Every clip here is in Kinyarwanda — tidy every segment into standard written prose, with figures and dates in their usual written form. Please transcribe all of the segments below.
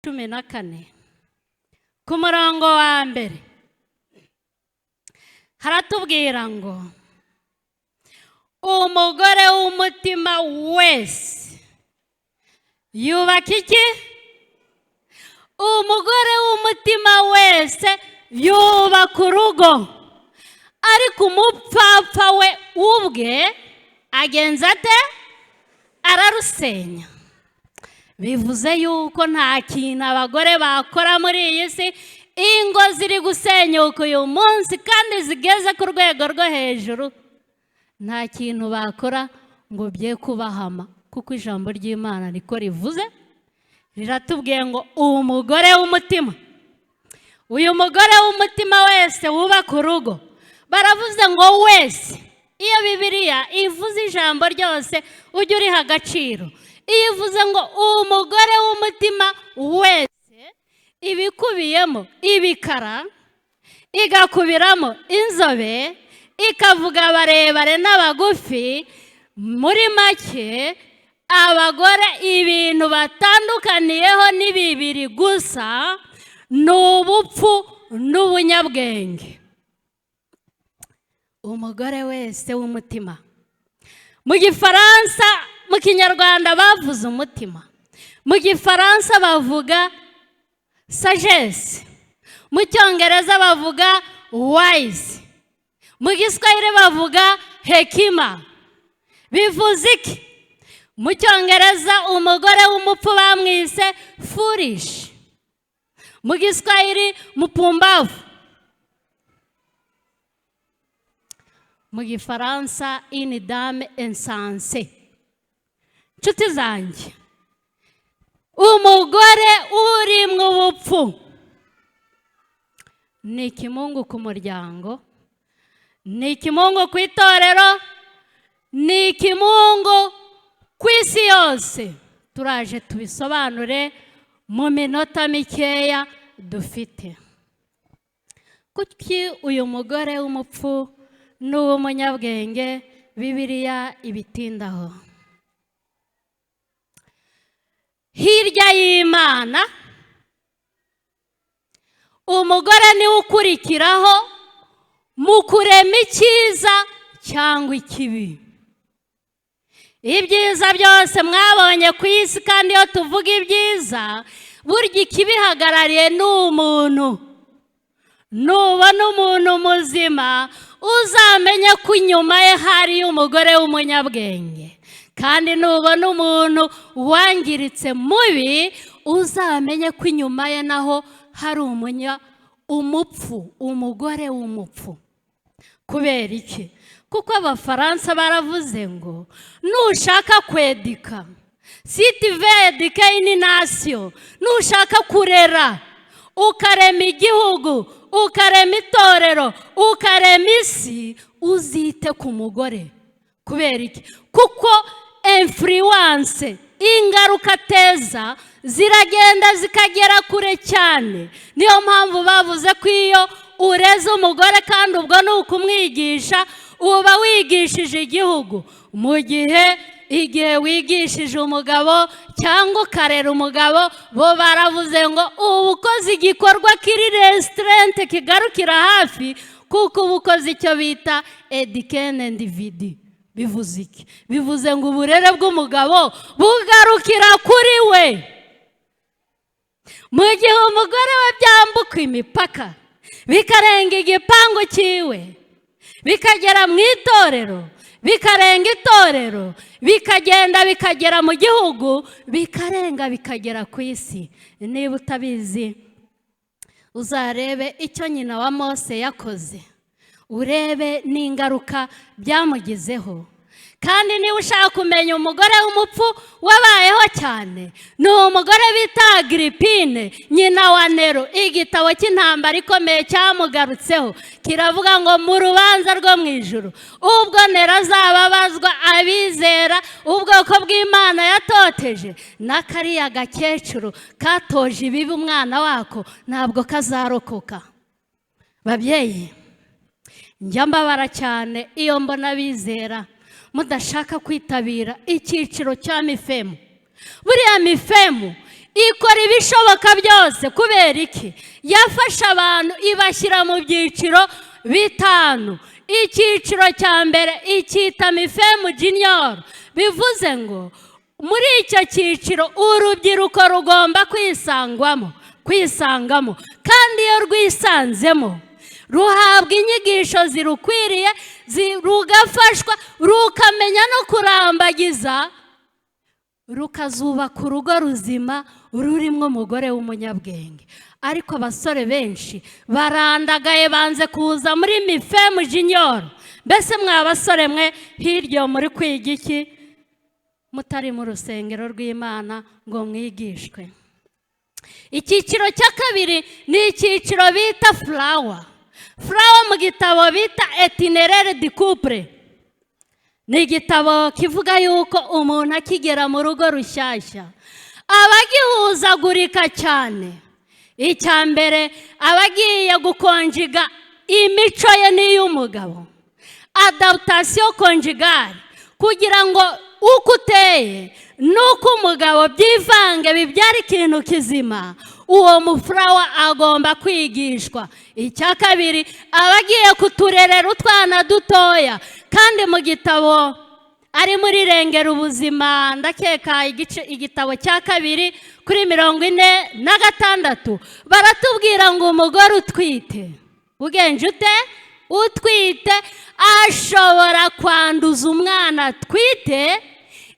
14 ku murongo wa mbere haratubwira ngo: "Umugore w'umutima wese yubaka iki? Umugore w'umutima wese yubaka urugo, ariko umupfapfa we ubwe agenza ate? Ararusenya." Bivuze yuko nta kintu abagore bakora muri iyi si. Ingo ziri gusenyuka uyu munsi kandi zigeze ku rwego rwo hejuru, nta kintu bakora ngo bye kubahama, kuko ijambo ry'Imana niko rivuze. Riratubwiye ngo umugore w'umutima, uyu mugore w'umutima wese wubaka urugo. Baravuze ngo wese. Iyo Bibiliya ivuze ijambo ryose, ujye uriha agaciro. Iyo ivuze ngo umugore w'umutima wese, ibikubiyemo ibikara, igakubiramo inzobe, ikavuga abarebare n'abagufi. Muri make, abagore ibintu batandukaniyeho ni bibiri gusa, ni ubupfu n'ubunyabwenge. Umugore wese w'umutima, mu Gifaransa, mu Kinyarwanda bavuze umutima, mu Gifaransa bavuga sagesse, mu Cyongereza bavuga wise, mu Giswahili bavuga hekima. Bivuze iki? Mu Cyongereza umugore w'umupfu bamwise foolish, mu Giswahili mpumbavu, mu Gifaransa une dame insensée. Nshuti zanjye, umugore uri mu bupfu ni ikimungu ku muryango, ni ikimungu ku itorero, ni ikimungu ku isi yose. Turaje tubisobanure mu minota mikeya dufite. Kuki uyu mugore w'umupfu n'uw'umunyabwenge Bibiliya ibitindaho? Hirya y'Imana, umugore niwe ukurikiraho mu kurema icyiza cyangwa ikibi. Ibyiza byose mwabonye ku isi, kandi iyo tuvuga ibyiza, burya ikibihagarariye ni umuntu. Nubona umuntu muzima, uzamenye ko inyuma ye hariyo umugore w'umunyabwenge, kandi nubona umuntu wangiritse mubi, uzamenye ko inyuma ye naho hari umupfu, umugore w'umupfu. Kubera iki? Kuko Abafaransa baravuze ngo nushaka kwedika, si tu veux éduquer une nation, nushaka kurera, ukarema igihugu, ukarema itorero, ukarema isi, uzite ku mugore. Kubera iki? Kuko influence, ingaruka ateza ziragenda zikagera kure cyane. Niyo mpamvu bavuze ko iyo ureze umugore, kandi ubwo ni ukumwigisha, uba wigishije igihugu, mu gihe igihe wigishije umugabo cyangwa ukarera umugabo, bo baravuze ngo uba ukoze igikorwa kiri restreint, kigarukira hafi, kuko uba ukoze icyo bita éduquer un individu. Bivuze iki? Bivuze ngo uburere bw'umugabo bugarukira kuri we, mu gihe umugore we byambuka imipaka, bikarenga igipangu cyiwe, bikagera mu itorero, bikarenga itorero, bikagenda bikagera mu gihugu, bikarenga bikagera ku isi. Niba utabizi, uzarebe icyo nyina wa Mose yakoze, urebe n'ingaruka byamugizeho. Kandi niba ushaka kumenya umugore w'umupfu wabayeho cyane, ni umugore bita Agrippine, nyina wa Nero. Igitabo cy'Intambara Ikomeye cyamugarutseho, kiravuga ngo mu rubanza rwo mu ijuru, ubwo Nero azababazwa abizera, ubwoko bw'Imana yatoteje, na kariya gakecuru katoje ibibi umwana wako ntabwo kazarokoka. Babyeyi, njya mbabara cyane iyo mbona abizera mudashaka kwitabira icyiciro cya MIFEM. Buriya MIFEM Ikora ibishoboka byose. Kubera iki? Yafashe abantu ibashyira mu byiciro bitanu. Icyiciro cya mbere icyita Mi-Femme Junior, bivuze ngo muri icyo cyiciro urubyiruko rugomba kwisangwamo, kwisangamo. Kandi iyo rwisanzemo ruhabwa inyigisho zirukwiriye, rugafashwa, rukamenya no kurambagiza, rukazubaka urugo ruzima rurimo umugore w'umunyabwenge. Ariko abasore benshi barandagaye, banze kuza muri Mi-Femme Junior. Mbese mwa basore mwe, hirya muri kwiga iki mutari mu rusengero rw'Imana ngo mwigishwe? Icyiciro cya kabiri ni icyiciro bita flower. Flower mu gitabo bita Itinéraire du couple, ni igitabo kivuga yuko umuntu akigera mu rugo rushyashya aba agihuzagurika cyane. Icya mbere, aba agiye gukonjiga imico ye n'iy'umugabo, adaptation conjugale, kugira ngo uko uteye n'uko umugabo byivange bibyara ikintu kizima. Uwo mu flower agomba kwigishwa. Icya kabiri, aba agiye kuturerera utwana dutoya. Kandi mu gitabo ari muri Rengera Ubuzima, ndakeka igice, igitabo cya kabiri, kuri 46, baratubwira ngo umugore utwite, ugenje ute, utwite ashobora kwanduza umwana atwite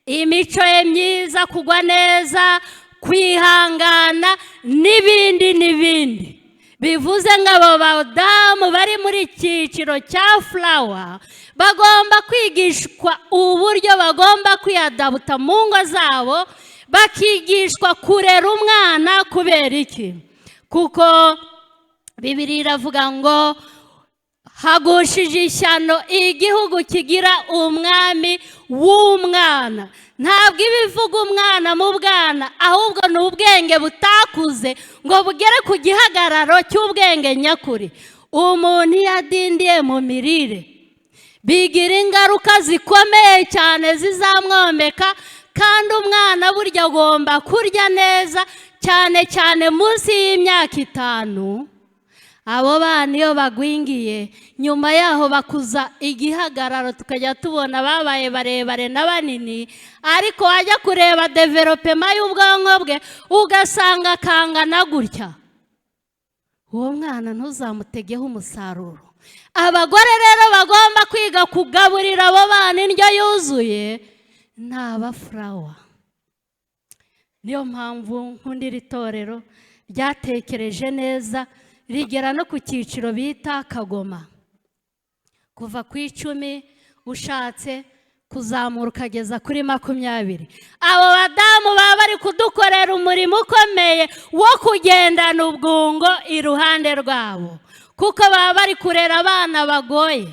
imico ye myiza, kugwa neza, kwihangana n'ibindi n'ibindi. Bivuze ngo abo badamu bari muri icyiciro cya flower bagomba kwigishwa uburyo bagomba kwiyadabuta mu ngo zabo, bakigishwa kurera umwana. Kubera iki? Kuko Bibiri iravuga ngo hagushije ishyano igihugu kigira umwami w'umwana. Ntabwo iba ivuga umwana mu bwana, ahubwo ni ubwenge butakuze ngo bugere ku gihagararo cy'ubwenge nyakuri. Umuntu iyo adindiye mu mirire bigira ingaruka zikomeye cyane zizamwomeka. Kandi umwana burya agomba kurya neza, cyane cyane munsi y'imyaka 5. Abo bana iyo bagwingiye, nyuma yaho bakuza igihagararo, tukajya tubona babaye barebare na banini, ariko wajya kureba développement y'ubwonko bwe ugasanga kangana gutya. Uwo mwana ntuzamutegeho umusaruro. Abagore rero bagomba kwiga kugaburira abo bana indyo yuzuye, ni aba flower. Niyo mpamvu nkunda iri torero ryatekereje neza, rigera no ku cyiciro bita Kagoma, kuva ku 10 ushatse kuzamura ukageza kuri 20. Abo badamu baba bari kudukorera umurimo ukomeye wo kugendana ubwungo iruhande rwabo, kuko baba bari kurera abana bagoye,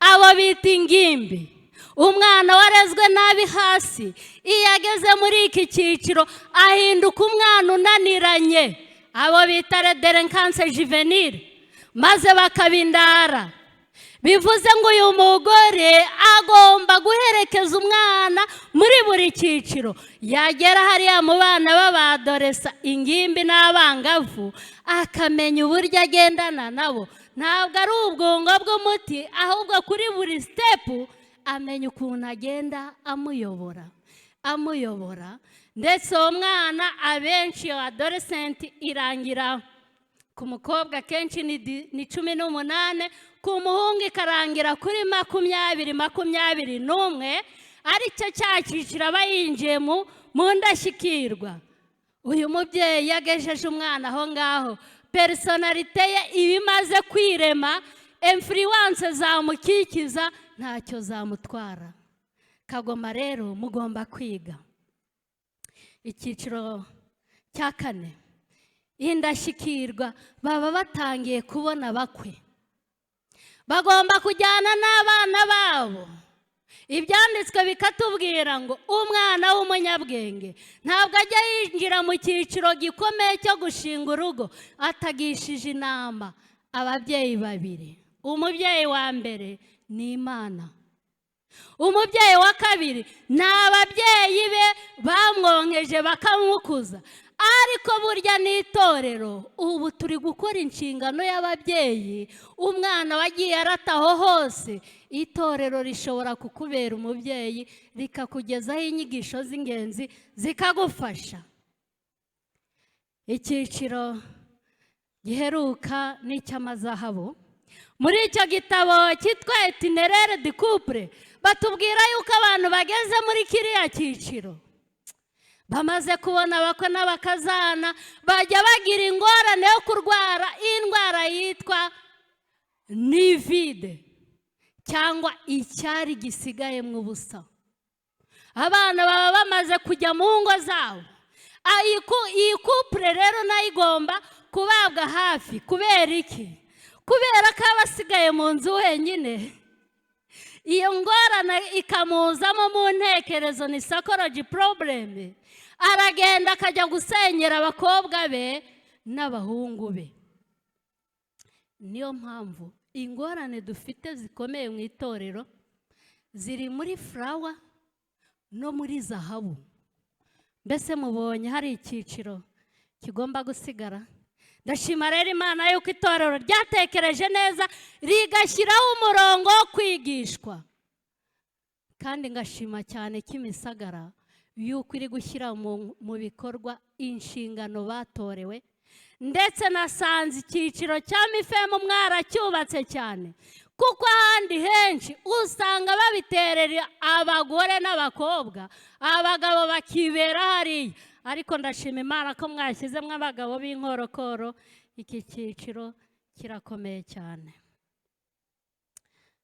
abo bita ingimbi. Umwana warezwe nabi hasi, iyo ageze muri iki cyiciro ahinduka umwana unaniranye, abo bita délinquance juvénile, maze bakabindara. Bivuze ngo uyu mugore agomba guherekeza umwana muri buri cyiciro. Yagera hariya mu bana b'aba adolescents, ingimbi n'abangavu, akamenya uburyo agendana nabo. Ntabwo ari ubwungo bw'umuti, ahubwo kuri buri step amenya ukuntu agenda amuyobora, amuyobora. Ndetse uwo mwana, abenshi iyo adolescence irangira ku mukobwa akenshi ni 18, ku muhungu ikarangira kuri 20, 21, aricyo cya cyiciro aba yinjiye mu ndashyikirwa. Uyu mubyeyi yagejeje umwana aho ngaho, personnalité ye iba imaze kwirema, influence zamukikiza ntacyo zamutwara. Kagoma rero mugomba kwiga. Icyiciro cya kane, indashyikirwa, baba batangiye kubona abakwe, bagomba kujyana n'abana babo. Ibyanditswe bikatubwira ngo umwana w'umunyabwenge ntabwo ajya yinjira mu cyiciro gikomeye cyo gushinga urugo atagishije inama ababyeyi babiri. Umubyeyi wa mbere ni Imana, umubyeyi wa kabiri ni ababyeyi be bamwonkeje bakamukuza. Ariko burya n'itorero ubu turi gukora inshingano y'ababyeyi. Umwana wagiye arataho hose, itorero rishobora kukubera umubyeyi, rikakugezaho inyigisho z'ingenzi zikagufasha. Icyiciro giheruka ni icy'amazahabu. Muri icyo gitabo cyitwa Itinéraire du couple batubwira yuko abantu bageze muri kiriya cyiciro bamaze kubona abakwe n'abakazana bajya bagira ingorane yo kurwara indwara yitwa nid vide, cyangwa icyari gisigaye mu busa. Abana baba bamaze kujya mu ngo zabo. Iyi couple rero nayo igomba kubabwa hafi. Kubera iki? Kubera ko aba asigaye mu nzu wenyine, iyo ngorane ikamuzamo mu ntekerezo, ni psychology problem. Aragenda akajya gusenyera abakobwa be n'abahungu be. Niyo mpamvu ingorane dufite zikomeye mu itorero ziri muri flower no muri zahabu. Mbese mubonye hari icyiciro kigomba gusigara. Ndashima rero Imana yuko itorero ryatekereje neza, rigashyiraho umurongo wo kwigishwa. Kandi ngashima cyane Kimisagara yuko iri gushyira mu bikorwa inshingano batorewe. Ndetse nasanze icyiciro cya MIFEMU mwaracyubatse cyane, kuko ahandi henshi usanga babiterera abagore n'abakobwa, abagabo bakibera hariya. Ariko ndashima Imana ko mwashyizemo abagabo b'inkorokoro. Iki cyiciro kirakomeye cyane.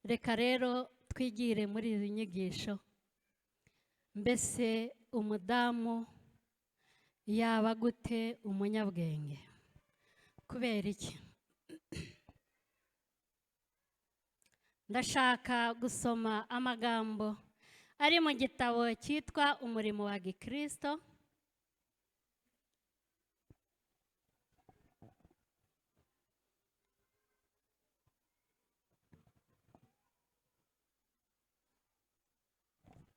Reka rero twigire muri izi nyigisho. Mbese umudamu yaba gute umunyabwenge? Kubera iki? Ndashaka gusoma amagambo ari mu gitabo cyitwa Umurimo wa Gikristo.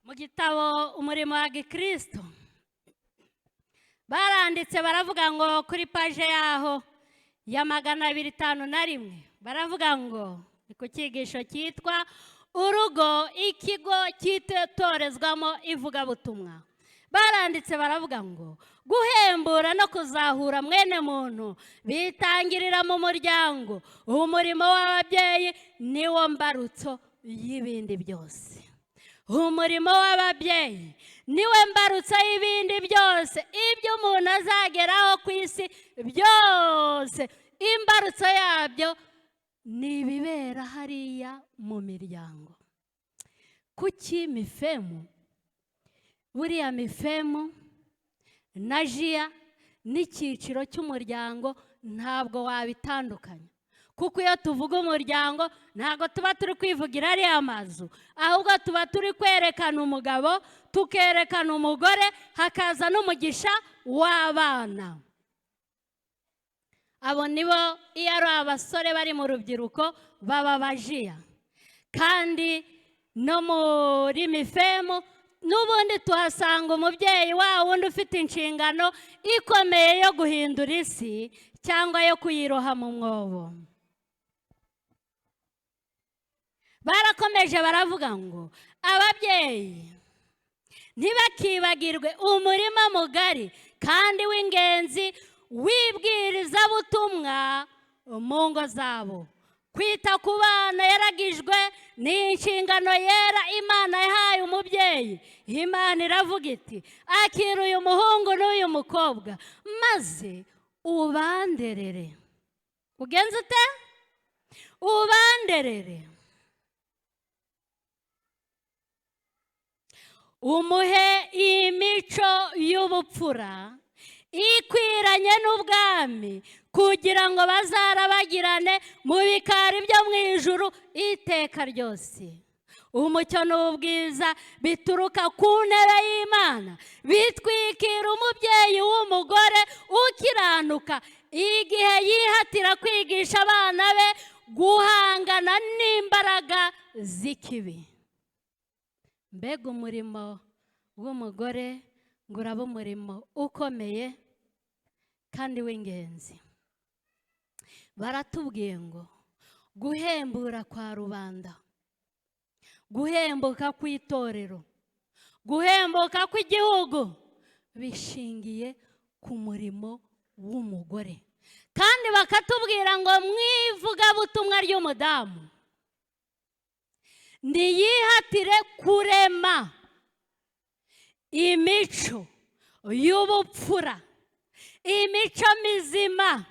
Mu gitabo Umurimo wa Gikristo baranditse, baravuga ngo kuri page yaho ya 251, baravuga ngo ni ku cyigisho cyitwa urugo, ikigo cy'itorezwamo ivugabutumwa. Baranditse baravuga ngo guhembura no kuzahura mwene muntu bitangirira mu muryango. Umurimo w'ababyeyi niwo mbarutso y'ibindi byose. Umurimo w'ababyeyi niwe mbarutso y'ibindi byose. Ibyo umuntu azageraho ku isi byose, imbarutso yabyo ni ibibera hariya mu miryango. Kuki MIFEMU? Buriya MIFEMU na JIA n'icyiciro cy'umuryango ntabwo wabitandukanya, kuko iyo tuvuga umuryango ntabwo tuba turi kwivugira ariya mazu, ahubwo tuba turi kwerekana umugabo, tukerekana umugore, hakaza n'umugisha w'abana. Abo nibo iyo ari abasore bari mu rubyiruko baba ba JIA. Kandi no muri MIFEMU n'ubundi tuhasanga umubyeyi wa wundi ufite inshingano ikomeye yo guhindura isi cyangwa yo kuyiroha mu mwobo. Barakomeje baravuga ngo ababyeyi ntibakibagirwe umurima mugari kandi w'ingenzi w'ibwirizabutumwa mu ngo zabo. Kwita ku bana yaragijwe ni inshingano yera Imana yahaye umubyeyi. Imana iravuga iti akira uyu muhungu n'uyu mukobwa maze ubanderere. Ugenze ute? Ubanderere, umuhe imico y'ubupfura ikwiranye n'ubwami, kugira ngo bazarabagirane mu bikari byo mu ijuru iteka ryose. Umucyo n'ubwiza bituruka ku ntebe y'Imana bitwikira umubyeyi w'umugore ukiranuka igihe yihatira kwigisha abana be guhangana n'imbaraga z'ikibi. Mbega umurimo w'umugore ngo uraba umurimo ukomeye. Kandi w'ingenzi, baratubwiye ngo guhembura kwa rubanda, guhembuka kw'itorero, guhembuka kw'igihugu bishingiye ku murimo w'umugore. Kandi bakatubwira ngo mu ivugabutumwa ry'umudamu niyihatire kurema imico y'ubupfura, imico mizima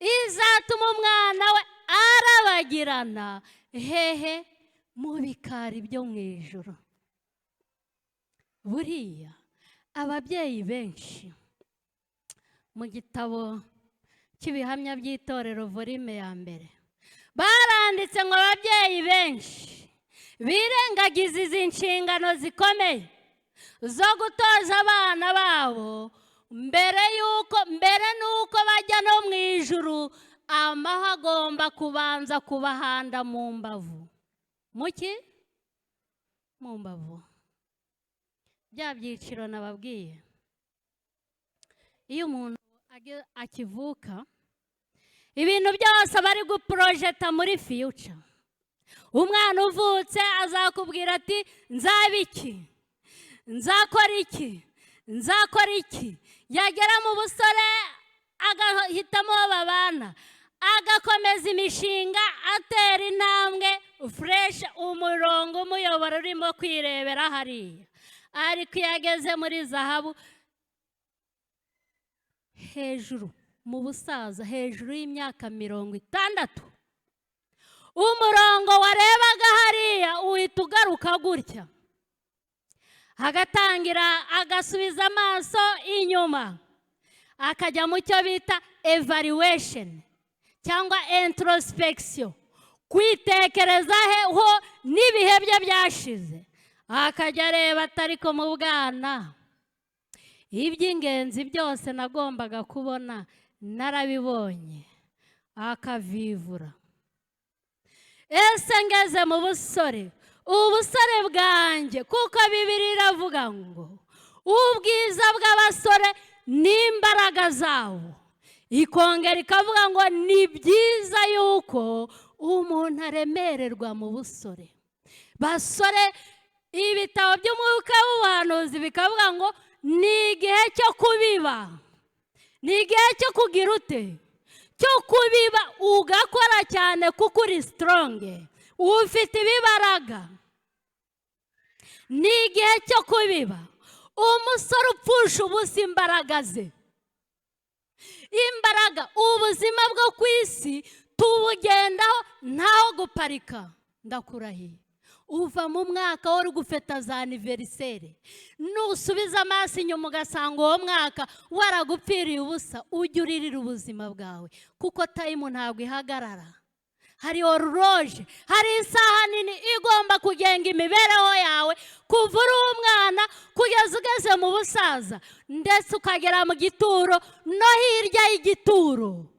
izatuma umwana we arabagirana hehe? Mu bikari byo mu ijuru. Buriya ababyeyi benshi, mu gitabo cy'Ibihamya by'Itorero, volume ya 1, baranditse ngo ababyeyi benshi birengagiza izi nshingano zikomeye zo gutoza abana babo mbere y'uko, mbere n'uko bajya no mu ijuru, amahwa agomba kubanza kubahanda mu mbavu. Muki mu mbavu, bya byiciro nababwiye. Iyo umuntu akivuka, ibintu byose bari guporojeta muri future. Umwana uvutse azakubwira ati: "Nzaba iki? Nzakora iki? Nzakora iki?" Yagera mu busore, agahitamo uwo babana, agakomeza imishinga, atera intambwe fresh, umurongo umuyobora urimo kwirebera hariya. Ariko iyo ageze muri zahabu hejuru, mu busaza, hejuru y'imyaka 60, umurongo warebaga hariya uhita ugaruka gutya, agatangira agasubiza amaso inyuma, akajya mu cyo bita evaluation cyangwa introspection, kwitekerezaho n'ibihe bye byashize. Akajya areba atari ko mu bwana iby'ingenzi byose nagombaga kubona narabibonye, akavivura. Ese ngeze mu busore, ubusore bwanjye, kuko Bibiliya iravuga ngo ubwiza bw'abasore n'imbaraga zabo, ikongera ikavuga ngo ni byiza yuko umuntu aremererwa mu busore. Basore, ibitabo by'umwuka w'ubuhanuzi bikavuga ngo ni igihe cyo kubiba, ni igihe cyo kugira ute? Cyo kubiba, ugakora cyane kuko uri strong, ufite ibibaraga. Ni igihe cyo kubiba. Umusore upfusha ubusa imbaraga ze, imbaraga, ubuzima bwo ku isi tubugendaho ntaho guparika. Ndakurahiye, uva mu mwaka wari gufeta za anniversaire, nusubiza amaso inyuma ugasanga uwo mwaka waragupfiriye ubusa, ujye uririra ubuzima bwawe, kuko time ntabwo ihagarara. Hari horloge, hari isaha nini igomba kugenga imibereho yawe kuva uri umwana kugeza ugeze mu busaza, ndetse ukagera mu gituro no hirya y'igituro.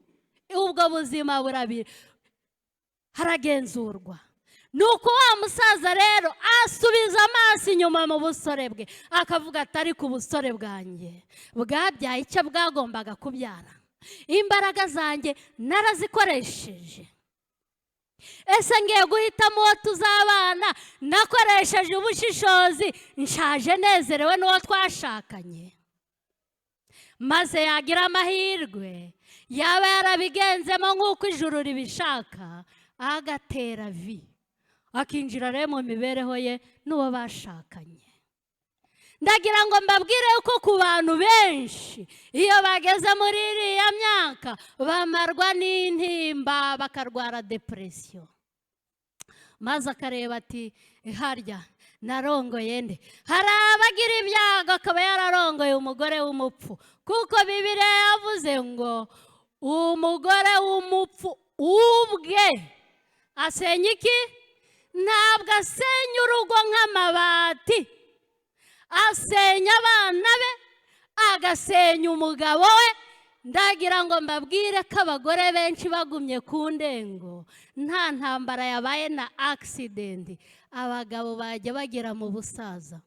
Ubwo buzima burabira, haragenzurwa. Ni uko wa musaza rero asubiza amaso inyuma mu busore bwe, akavuga ati: "Ariko ubusore bwanjye bwabyaye icyo bwagombaga kubyara? Imbaraga zanjye narazikoresheje? Ese ngiye guhitamo uwo tuzabana, nakoresheje ubushishozi? Nshaje nezerewe n'uwo twashakanye?" Maze yagira amahirwe, yaba yarabigenzemo nk'uko ijuru ribishaka, agatera vi, akinjira rero mu mibereho ye n'uwo bashakanye. Ndagira ngo mbabwire ko ku bantu benshi, iyo bageze muri iriya myaka, bamarwa n'intimba, bakarwara depression, maze akareba ati: "Harya narongoye nde?" Hari abagira ibyago akaba yararongoye umugore w'umupfu, kuko Bibiliya yavuze ngo umugore w'umupfu ubwe asenya iki? Ntabwo asenya urugo nk'amabati, asenya abana be, agasenya umugabo we. Ndagira ngo mbabwire ko abagore benshi bagumye ku ndengo, nta ntambara yabaye na accident, abagabo bajya bagera mu busaza.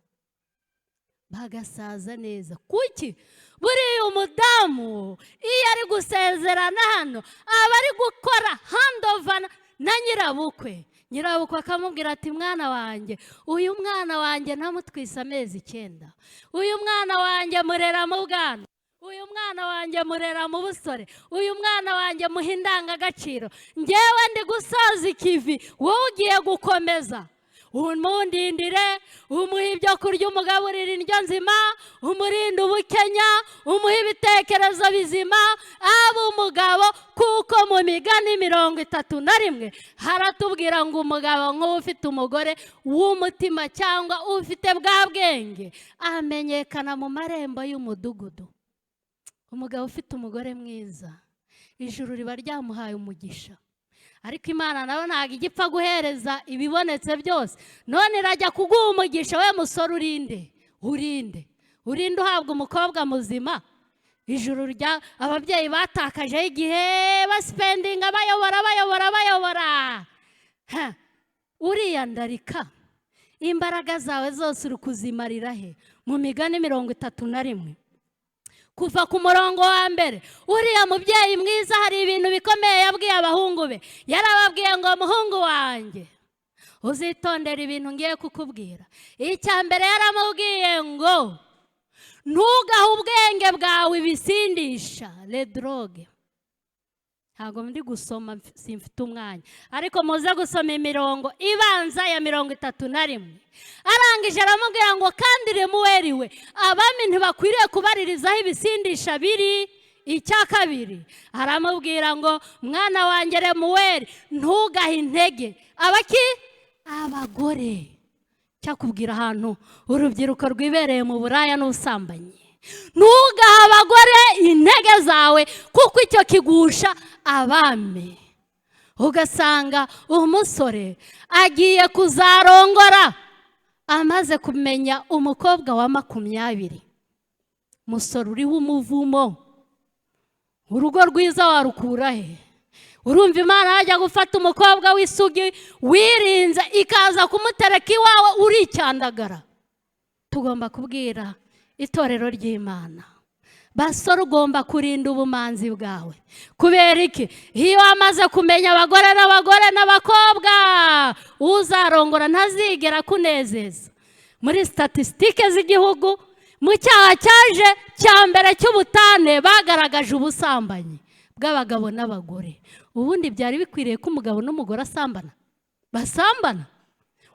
Bagasaza neza. Kuki? Buriya umudamu iyo ari gusezerana hano aba ari gukora handover na nyirabukwe. Nyirabukwe akamubwira ati: "Mwana wanjye, uyu mwana wanjye namutwise amezi 9, uyu mwana wanjye murera mu bwana, uyu mwana wanjye murera mu busore, uyu mwana wanjye muha indangagaciro. Ngewe ndi gusoza ikivi, wowe ugiye gukomeza. Umundindire, umuhe ibyo kurya, umugaburira indyo nzima, umurinde ubukenya, umuhe ibitekerezo bizima, abe umugabo." Kuko mu Migani 31 haratubwira ngo umugabo nk'uwo ufite umugore w'umutima cyangwa ufite bwa bwenge amenyekana mu marembo y'umudugudu. Umugabo ufite umugore mwiza, ijuru riba ryamuhaye umugisha. Ariko Imana nawe ntabwo ijya ipfa guhereza ibibonetse byose. None irajya kuguha umugisha, we musore, urinde, urinde, urinde uhabwa umukobwa muzima. Ijuru rya ababyeyi batakajeho igihe baspendinga, bayobora, bayobora, bayobora. Uriyandarika, imbaraga zawe zose uri kuzimarira he? Mu Migani 31, kuva ku murongo wa mbere, uriya mubyeyi mwiza hari ibintu bikomeye yabwiye abahungu be. Yarababwiye ngo: "Muhungu wanjye, uzitondera ibintu ngiye kukubwira." Icya mbere yaramubwiye ngo: "Ntugahe ubwenge bwawe ibisindisha, les drogues." Ntabwo ndi gusoma, simfite umwanya, ariko muze gusoma imirongo ibanza ya 31. Arangije aramubwira ngo: "Kandi Remuweri we, abami ntibakwiriye kubaririzaho ibisindisha biri." Icya kabiri aramubwira ngo: "Mwana wanjye Remuweri, ntugahe intege abaki abagore." Cyakubwira ahantu urubyiruko rwibereye mu buraya n'ubusambanyi. Ntugahe abagore intege zawe, kuko icyo kigusha abami. Ugasanga umusore agiye kuzarongora amaze kumenya umukobwa wa 20. Musore, uriho umuvumo. Urugo rwiza warukura he? Urumva Imana yajya gufata umukobwa w'isugi wirinze, ikaza kumutereka iwawe uricyandagara? Tugomba kubwira itorero ry'Imana: basore, ugomba kurinda ubumanzi bwawe. Kubera iki? Iyo wamaze kumenya abagore n'abagore n'abakobwa, uzarongora ntazigera kunezeza. Muri statistiques z'igihugu, mu cyaha cyaje cya mbere cy'ubutane, bagaragaje ubusambanyi bw'abagabo n'abagore. Ubundi byari bikwiriye ko umugabo n'umugore asambana, basambana?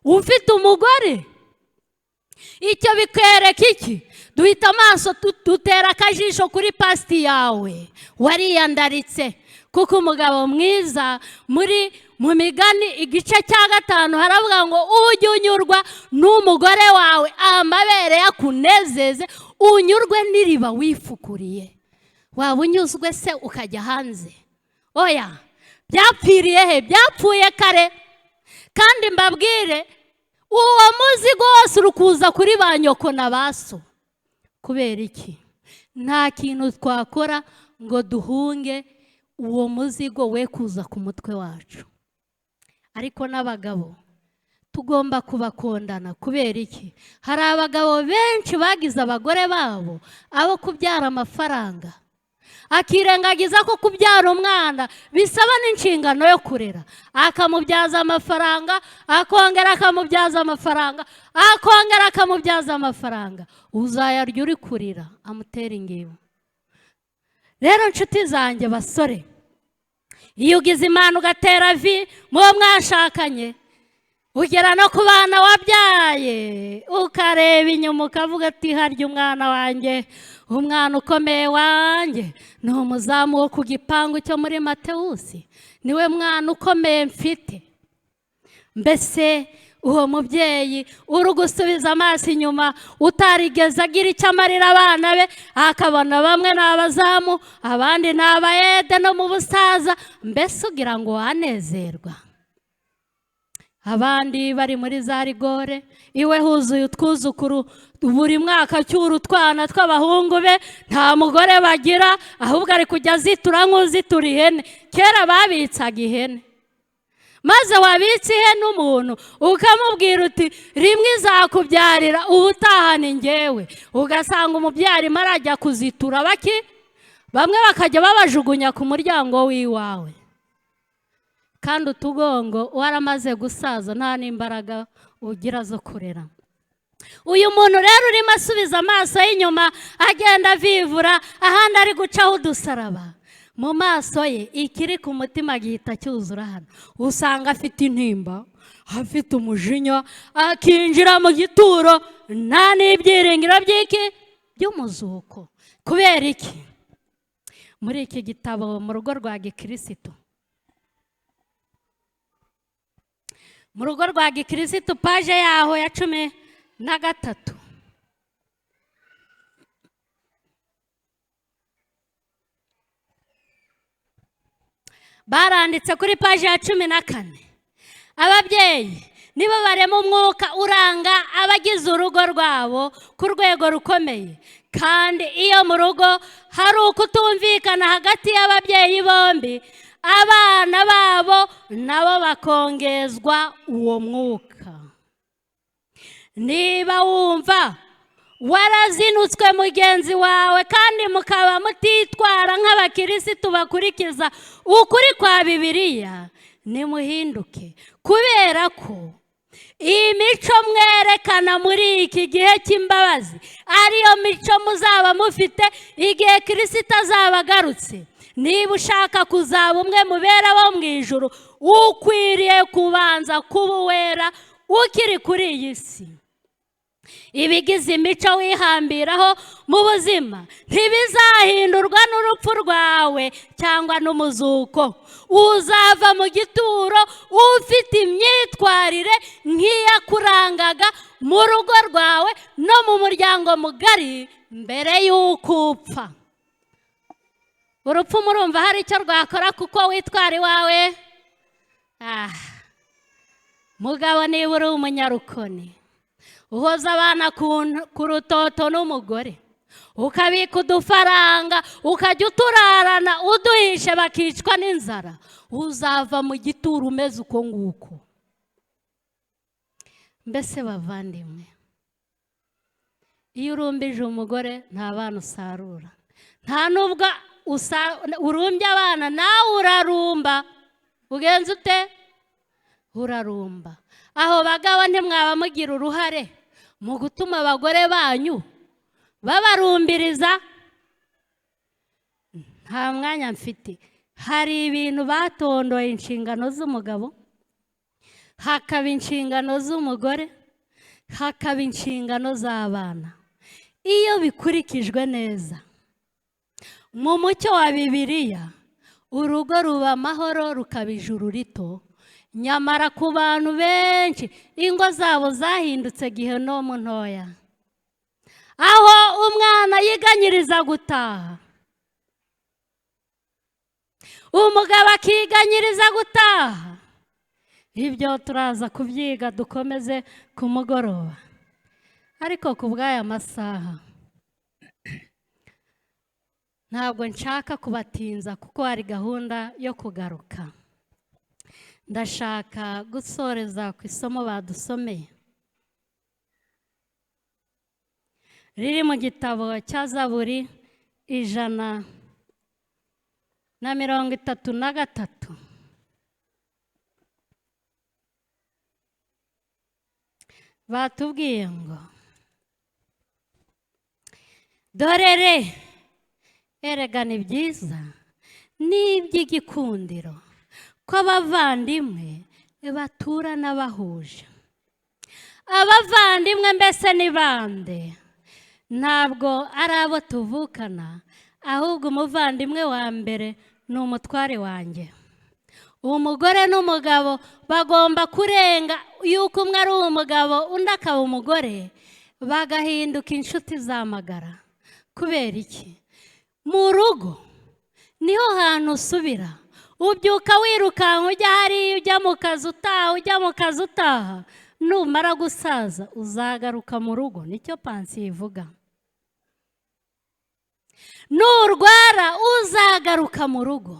Ufite umugore, icyo bikwereka iki? Duhita amaso, dutera akajisho kuri past yawe, wariyandaritse. Kuko umugabo mwiza, muri mu Migani igice cya 5 haravuga ngo: "Ujye unyurwa n'umugore wawe, amabere yakunezeze, unyurwe n'iriba wifukuriye." Waba unyuzwe se ukajya hanze? Oya. Byapfiriye he? Byapfuye kare. Kandi mbabwire, uwo muzigo wose uri kuza kuri ba nyoko na ba so. Kubera iki? Nta kintu twakora ngo duhunge uwo muzigo we kuza ku mutwe wacu. Ariko n'abagabo tugomba kubakondana. Kubera iki? Hari abagabo benshi bagize abagore babo abo kubyara amafaranga, akirengagiza ko kubyara umwana bisaba n'inshingano yo kurera. Akamubyaza amafaranga, akongera akamubyaza amafaranga, akongera akamubyaza amafaranga. Uzayarya uri kurira, amutera ingingo. Rero nshuti zanjye basore, iyo ugize Imana ugatera vi muwo mwashakanye, ugera no ku bana wabyaye, ukareba inyuma ukavuga ati: "Harya umwana wanjye, umwana ukomeye wanjye ni umuzamu wo ku gipangu cyo muri Matewusi, niwe mwana ukomeye mfite." Mbese uwo mubyeyi uri gusubiza amaso inyuma, utarigeze agira icyo amarira abana be, akabona bamwe ni abazamu, abandi ni abayede no mu busaza, mbese ugira ngo wanezerwa? Abandi bari muri za rigole, iwe huzuye utwuzukuru, buri mwaka acyura utwana tw'abahungu be. Nta mugore bagira, ahubwo ari kujya azitura nk'uzitura ihene. Kera babitsaga ihene. Maze wabitse ihene umuntu ukamubwira uti rimwe izakubyarira ubutaha ni ngewe, ugasanga umubyarimo arajya kuzitura baki, bamwe bakajya babajugunya ku muryango w'iwawe, kandi utugongo waramaze gusaza nta n'imbaraga ugira zo kurera. Uyu muntu rero urimo asubiza amaso y'inyuma, agenda avivura ahandi ari gucaho udusaraba, mu maso ye ikiri ku mutima gihita cyuzura hano. Usanga afite intimba, afite umujinya, akinjira mu gituro nta n'ibyiringiro by'iki by'umuzuko. Kubera iki? Muri iki gitabo mu rugo rwa gikirisitu, mu rugo rwa gikirisitu paje yaho ya 13, baranditse kuri paje ya 14, ababyeyi nibo barema umwuka uranga abagize urugo rwabo ku rwego rukomeye. Kandi iyo mu rugo hari ukutumvikana hagati y'ababyeyi bombi, abana babo nabo bakongezwa uwo mwuka. Niba wumva warazinutswe mugenzi wawe kandi mukaba mutitwara nk'abakirisitu bakurikiza ukuri kwa Bibiliya, nimuhinduke, kubera ko iyi mico mwerekana muri iki gihe cy'imbabazi ariyo mico muzaba mufite igihe Kirisito azaba agarutse. Niba ushaka kuzaba umwe mu bera bo mu ijuru, ukwiriye kubanza kuba uwera ukiri kuri iyi si. Ibigize imico wihambiraho mu buzima ntibizahindurwa n'urupfu rwawe cyangwa n'umuzuko. Uzava mu gituro ufite imyitwarire nk'iyakurangaga mu rugo rwawe no mu muryango mugari mbere y'uko upfa. Urupfu murumva hari icyo rwakora kuko witwara iwawe? Mugabo, niba uri umunyarukoni uhoza abana ku rutoto n'umugore, ukabika udufaranga ukajya uturarana uduhishe bakicwa n'inzara, uzava mu gituro umeze uko nguko. Mbese bavandimwe, iyo urumbije umugore nta bana usarura, nta nubwo urumbye abana nawe urarumba. Ugenza ute? Urarumba. Aho bagabo ntimwaba mugira uruhare mu gutuma abagore banyu babarumbiriza? Nta mwanya mfite. Hari ibintu batondoye inshingano z'umugabo, hakaba inshingano z'umugore, hakaba inshingano z'abana. Iyo bikurikijwe neza mu mucyo wa Bibiliya, urugo ruba amahoro, rukaba ijuru rito. Nyamara ku bantu benshi ingo zabo zahindutse gihenomu ntoya, aho umwana yiganyiriza gutaha, umugabo akiganyiriza gutaha. Ibyo turaza kubyiga dukomeze ku mugoroba, ariko ku bw'aya masaha ntabwo nshaka kubatinza kuko hari gahunda yo kugaruka. Ndashaka gusoreza ku isomo badusomeye riri mu gitabo cya Zaburi 133. Batubwiye ngo dorere erega ni byiza n'iby'igikundiro ko abavandimwe baturana bahuje. Abavandimwe mbese ni bande? Ntabwo ari abo tuvukana, ahubwo umuvandimwe wa mbere ni umutware wanjye. Umugore n'umugabo bagomba kurenga yuko umwe ari umugabo undi akaba umugore, bagahinduka inshuti z'amagara. Kubera iki? Mu rugo niho hantu usubira, ubyuka wirukanka ujya hariya, ujya mu kazi utaha, ujya mu kazi utaha. Numara gusaza uzagaruka mu rugo, nicyo pansiyo ivuga. Nurwara uzagaruka mu rugo.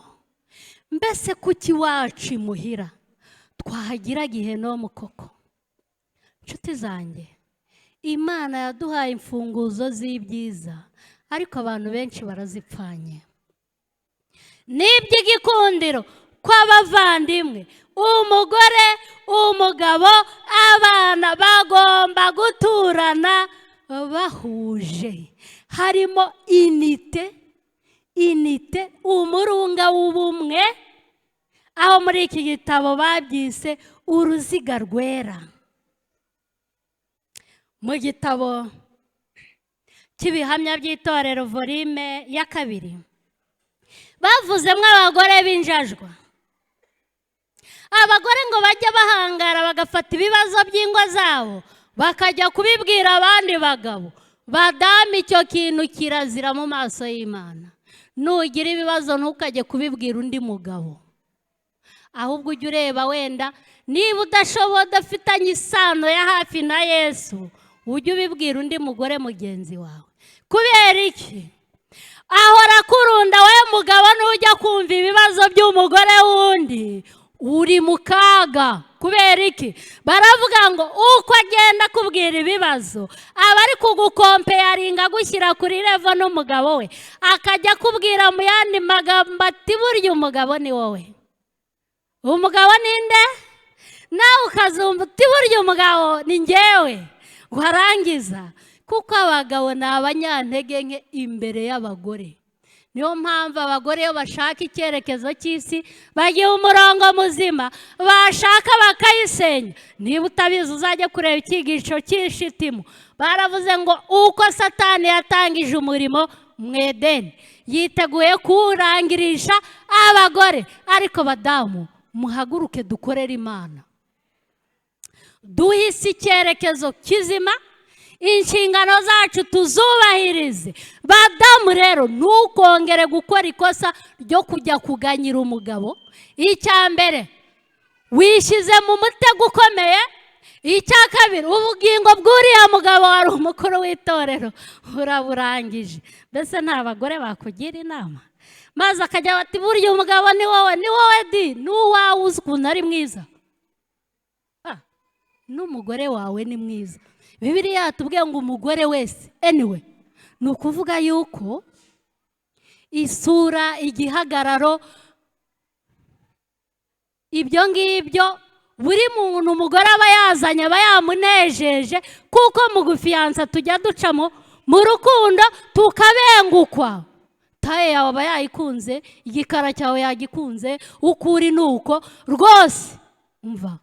Mbese kuki wacu imuhira Twahagira Gihenomu koko. Inshuti zanjye, Imana yaduhaye imfunguzo z'ibyiza, ariko abantu benshi barazipfanye. N'iby'igikundiro kw'abavandimwe, umugore, umugabo, abana bagomba guturana bahuje, harimo unité, unité, umurunga w'ubumwe, aho muri iki gitabo babyise uruziga rwera. Mu gitabo cy'Ibihamya by'Itorero, volume ya 2, bavuzemo abagore b'injajwa. Abagore ngo bajye bahangara bagafata ibibazo by'ingo zabo bakajya kubibwira abandi bagabo. Badamu, icyo kintu kirazira mu maso y'Imana. Nugira ibibazo, ntukajye kubibwira undi mugabo, ahubwo ujye ureba wenda niba udashoboye, udafitanye isano ya hafi na Yesu, ujye ubibwira undi mugore mugenzi wawe. Kubera iki? Ahora akurunda. We mugabo, nujya kumva ibibazo by'umugore wundi, uri mu kaga. Kubera iki? Baravuga ngo uko agenda akubwira ibibazo, aba ari kugucomparinga, agushyira kuri level n'umugabo we, akajya akubwira mu yandi magambo ati: "Burya umugabo ni wowe." Umugabo ni nde? Nawe ukazumva uti: "Burya umugabo ni ngewe." Warangiza, kuko abagabo ni abanyantege nke imbere y'abagore. Niyo mpamvu abagore iyo bashaka icyerekezo cy'isi bagiha umurongo muzima, bashaka bakayisenya. Niba utabizi, uzajya kureba icyigisho cy'Ishitimu. Baravuze ngo uko Satani yatangije umurimo mu Edeni, yiteguye kuwurangirisha abagore. Ariko badamu, muhaguruke dukorere Imana, duhe isi icyerekezo kizima, inshingano zacu tuzubahirize. Badamu rero, ntukongere gukora ikosa ryo kujya kuganyira umugabo. Icya mbere, wishyize mu mutego ukomeye. Icya kabiri, ubugingo bw'uriya mugabo wari umukuru w'itorero uraburangije. Mbese nta bagore bakugira inama, maze akajya bati: "Burya umugabo ni wowe, ni wowe di, n'uwawe uzi ukuntu ari mwiza." N'umugore wawe ni mwiza. Bibiliya yatubwiye ngo umugore wese, anyway, ni ukuvuga yuko isura, igihagararo, ibyo ngibyo buri muntu umugore aba yazanye aba yamunejeje, kuko mu gufiyansa tujya ducamo mu rukundo tukabengukwa. Taille yawe aba yayikunze, igikara cyawe yagikunze, uko uri ni uko rwose. Umva,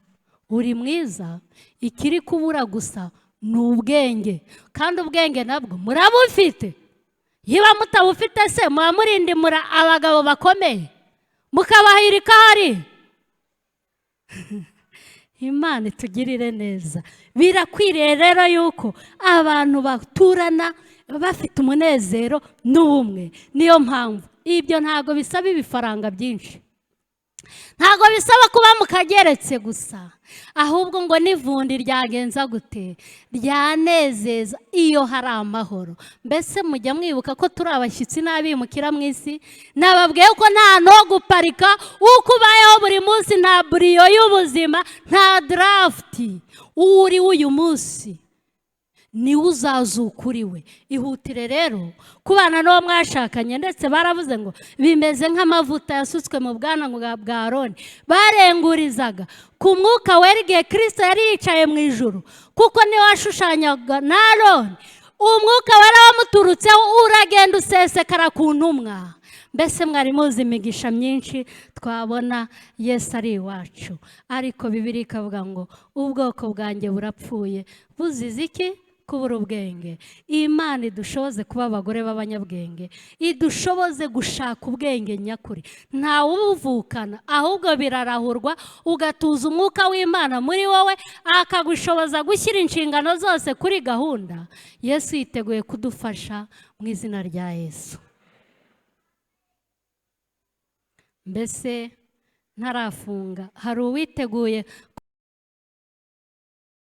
uri mwiza. Ikiri kubura gusa ni ubwenge, kandi ubwenge nabwo murabufite. Niba mutabufite se, muba murindimura abagabo bakomeye mukabahirika hari? Imana itugirire neza. Birakwiriye rero yuko abantu baturana bafite umunezero n'ubumwe. Niyo mpamvu ibyo ntabwo bisaba ibifaranga byinshi, ntabwo bisaba kuba mukageretse gusa, ahubwo ngo n'ivundi ryagenza gute, ryanezeza iyo hari amahoro. Mbese mujya mwibuka ko turi abashyitsi n'abimukira mu isi? Nababwiye ko nta no guparika. Uko ubayeho buri munsi, nta buriyo y'ubuzima, nta draft. Uwo uri w'uyu munsi niwe uzazuka uri we. Ihutire rero kubana n'uwo mwashakanye. Ndetse baravuze ngo bimeze nk'amavuta yasutswe mu bwana bwa Aroni, barengurizaga ku Mwuka Wera igihe Kirisito yari yicaye mu ijuru, kuko niwe washushanyaga na Aroni. Umwuka Wera wamuturutseho uragenda usesekara ku ntumwa. Mbese mwari muzi imigisha myinshi twabona Yesu ari iwacu? Ariko Bibiliya ikavuga ngo ubwoko bwanjye burapfuye buzize iki? Kubura ubwenge. Imana idushoboze kuba abagore b'abanyabwenge, idushoboze gushaka ubwenge nyakuri. Ntawe ubuvukana, ahubwo birarahurwa, ugatuza Umwuka w'Imana muri wowe, akagushoboza gushyira inshingano zose kuri gahunda. Yesu yiteguye kudufasha mu izina rya Yesu. Mbese ntarafunga, hari uwiteguye?